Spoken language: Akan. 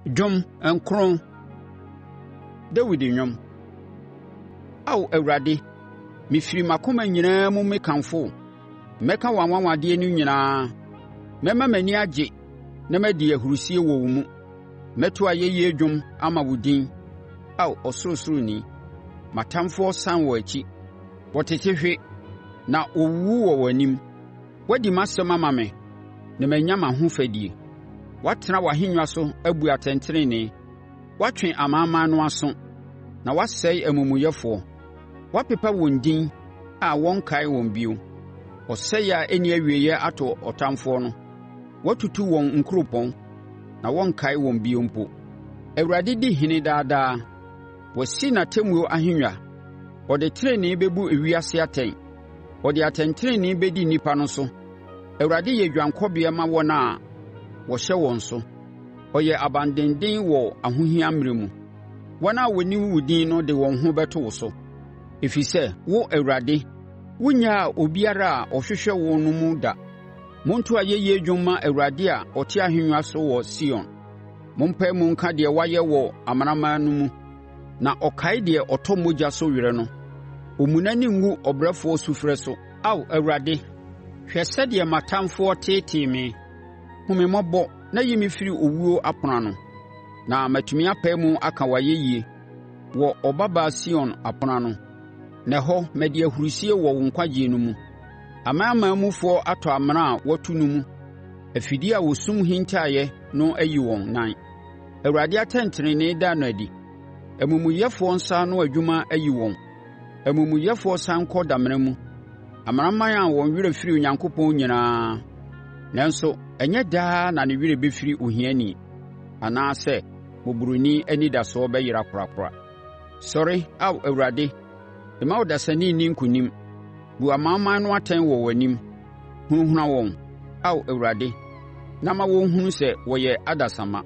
Dwom 9. Dawid dwom. Ao Awurade, mefiri m'akoma nyinaa mu mekamfo wo; mɛka w'anwanwadeɛ no nyinaa. Mɛma m'ani agye na madi ahurisie wɔ wo mu; mɛto ayɛyie dwom ama wo din, Ao Ɔsorosoroni. M'atamfoɔ sane wɔn akyi; wɔtete hwe na wɔwuwu wɔ w'anim. Woadi m'asɛm ama me na manya m'ahofadie; woatena w'ahennwa so abu atɛntenenee. Woatwe amanaman no aso na woasɛe amumuyɛfoɔ. Woapepa wɔn din a wɔnnkae wɔn bio. Ɔsɛeɛ a ɛnni awieeɛ ato ɔtamfoɔ no; woatutu wɔn nkuropɔn, na wɔnnkae wɔn bio mpo. Awurade di ɔhene daa daa; wasi n'atemmuo ahennwa. Ɔde tenenee bɛbu ewiase atɛn ɔde atɛntenenee bɛdi nnipa no so. Awurade yɛ dwanekɔbea ma wɔn a wɔhyɛ wɔn so, ɔyɛ abandenden wɔ ahohia mmerɛ mu. Wɔn a wɔnim wo din no de wɔn ho bɛto wo so, ɛfiri sɛ wo Awurade, wonnyaa obiara a ɔhwehwɛ wo no mu da. Monto ayɛyie dwom mma Awurade a ɔte ahennwa so wɔ Sion; mompae mu nka deɛ wayɛ wɔ amanaman no mu. Na ɔkae deɛ ɔtɔ mogya so were no; ɔmmu n'ani ngu ɔbrɛfoɔ sufrɛ so. Ao Awurade, hwɛ sɛdeɛ m'atamfoɔ teetee me! Hunu me mmɔbɔ na yi me firi owuo apono ano, na matumi apae mu aka w'ayɛyie wɔ Ɔbabaa Sion apono ano, na ɛhɔ madi ahurisie wɔ wo nkwagyeɛ no mu. Amanamanmufoɔ atɔ amena a wɔatu no mu; afidie a wɔsum hintaeɛ no ayi wɔn nan. Awurade atɛntenenee da no adi; amumuyɛfoɔ nsa ano adwuma ayi wɔn. Amumuyɛfoɔ sane kɔ damena mu, amanaman a wɔn werɛ firi Onyankopɔn nyinaa. Nanso ɛnyɛ daa na ne werɛ bɛfiri ohiani, anaasɛ mmɔborɔni anidasoɔ bɛyera korakora. Sɔre, Ao Awurade! Mma ɔdasani nni nkonim; bu amanaman no atɛn wɔ w'anim. Hunahuna wɔn, Ao Awurade, na ma wɔnhunu sɛ wɔyɛ adasamma.